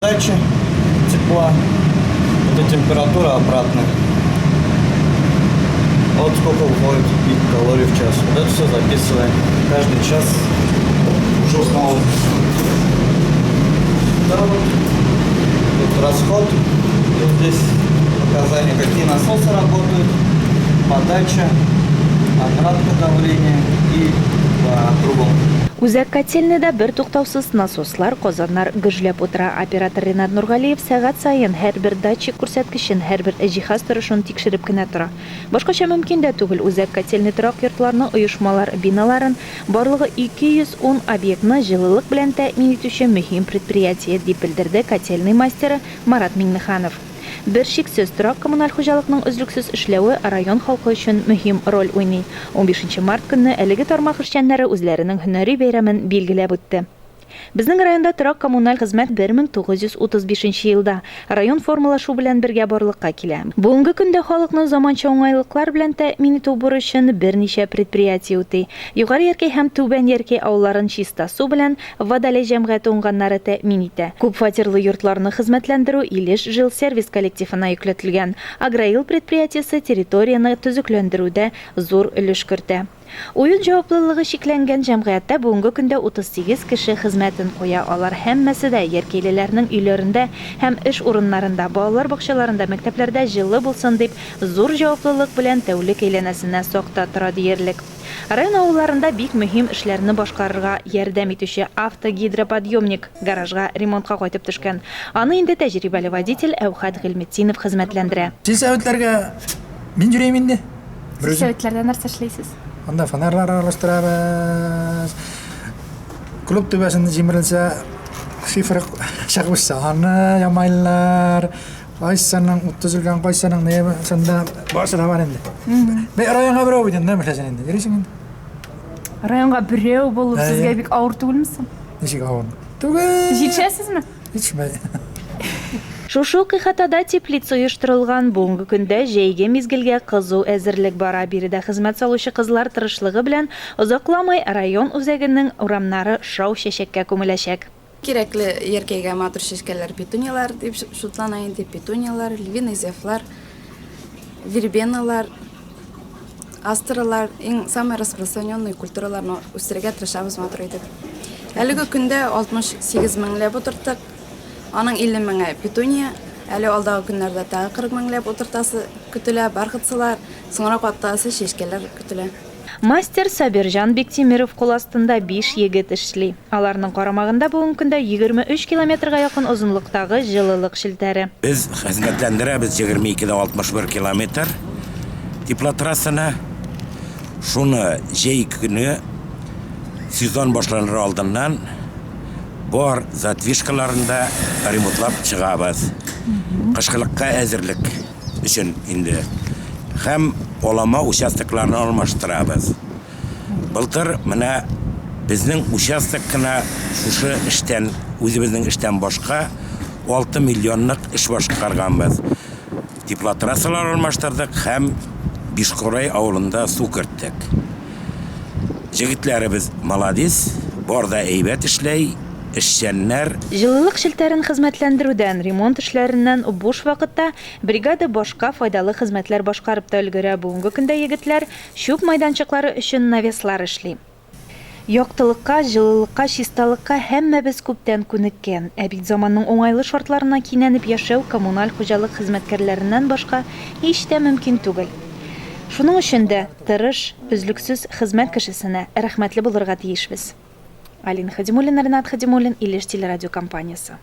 Дача тепла. Это температура обратная. Вот сколько уходит калорий в час. Вот это все записываем. Каждый час уже снова. Да, вот. Тут расход. И вот здесь показания, какие насосы работают, подача, обратка давления и по трубам. Үзәк котельныйда бертуктаусыз насослар, казаннар гөжләп утыра. Оператор Ренат Нургалиев сәгать саен һәрбер датчик күрсәткечен, һәрбер җиһаз торышын тикшереп кенә тора. Башкача мөмкин дә түгел, үзәк котельный торак йортларны, оешмалар биналарын, барлыгы 210 объектны җылылык белән тәэмин итүче мөһим предприятие, дип белдерде котельный мастеры Марат Миңнеханов. Бершиксез, торак-коммуналь хуҗалыкның өзлексез эшләве район халкы өчен мөһим роль уйный. Унбишенче март көнне әлеге тармак эшчәннәре үзләренең һөнәри бәйрәмен билгеләп үтте. Безнең районда торак-коммуналь хезмәт 1935 нче елда, район формалашу белән бергә барлыкка килә. Бүгенге көндә халыкны заманча уңайлыклар белән тәэмин итү бурычын берничә предприятие үти. Югары Яркәй һәм Түбән Яркәй авылларын чиста су белән Водолей җәмгыяте уңганнары тәэмин итә. Күпфатирлы йортларны хезмәтләндерү Илеш жилсервис коллективына йөкләтелгән. Агроил предприятиесе территорияне төзекләндерүдә зур өлеш кертә. Уют җаваплылыгы чикләнгән җәмгыятьтә бүгенге көндә 38 кеше хезмәтен куя. Алар һәммәсе дә яркәйлеләрнең өйләрендә һәм эш урыннарында, балалар бакчаларында, мәктәпләрдә җылы булсын дип, зур җаваплылык белән тәүлек әйләнәсенә сакта тора диярлек. Район авылларында бик мөһим эшләрне башкарырга ярдәм итүче автогидроподъемник гаражга ремонтка кайтып төшкән. Аны инде тәҗрибәле водитель Әүхәт Гыйльметдинов хезмәтләндерә. Сельсоветларга мин йөрим инде. Берүзем. Сельсоветларда нәрсә эшлисез? Анда фонарьлар аралаштырабыз. Клуб түбәсендә җимерелсә, шифер чыгып очса, аны ямайлар. Кайсының ут төзелгән, кайсының не шунда барысы да бар инде. Бе районга берәү бит инде, нәрсә инде. Йөрисең инде. Районга берәү булып сезгә бик авыр түгелме соң? Ничек авыр? Түгел. Җитешәсезме? Җитешмәй. Шушы ук ихатада теплица оештырылган. Бүгенге көндә җәйге мизгелгә кызу әзерлек бара. Биредә хезмәт салучы кызлар тырышлыгы белән озакламый район үзәгенең урамнары шау чәчәккә күмеләчәк. Кирәкле яркәйгә матур чәчкәләр петунияләр дип шутлана инде. Петунияләр, львиный зевлар, вербеналар, астралар, иң самый распространенный культураларны үстерергә тырышабыз матур итеп. Әлеге көндә 68 меңләп утырттык. Аның 50 меңе петуния. Әле алдагы көннәрдә тагы 40 меңләп утыртасы көтелә, бархатцылар, соңрак атасы чәчкәләр көтелә. Мастер Сабирҗан Биктимеров кул астында биш егет эшли. Аларның карамагында бүгенге көндә 23 километрга якын озынлыктагы җылылык челтәре. Без хезмәтләндерәбез 22 дә 61 километр теплотрассаны. Шуны җәй көне сезон башланыр алдыннан бар задвижкаларын да ремонтлап чыгабыз. Кышкылыкка әзерлек. Өчен инде һәм алама участокларны алмаштырабыз. Былтыр менә безнең участок кына шушы эштән, үзебезнең эштән башка 6 миллионлык эш башкарганбыз. Теплотрассалар алмаштырдык һәм Бишкурай авылында су керттек. Җегетләребез маладис, бар да әйбәт эшләй. Эшчәннәр. Җылылык челтәрен хезмәтләндерүдән, ремонт эшләреннән буш вакытта бригада башка файдалы хезмәтләр башкарып та өлгерә. Бүгенге көндә егетләр чүп майданчыклары өчен навеслар эшли. Яктылыкка, җылылыкка, чисталыкка һәммәбез күптән күнеккән. Ә бит заманның уңайлы шартларына кинәнеп яшәү коммуналь хуҗалык хезмәткәрләреннән башка һич тә мөмкин түгел. Шуның өчен дә тырыш, өзлексез хезмәт кешесенә рәхмәтле булырга тиешбез. Алина Хадимуллина, Ренат Хадимуллин, Илеш телерадиокомпаниясе.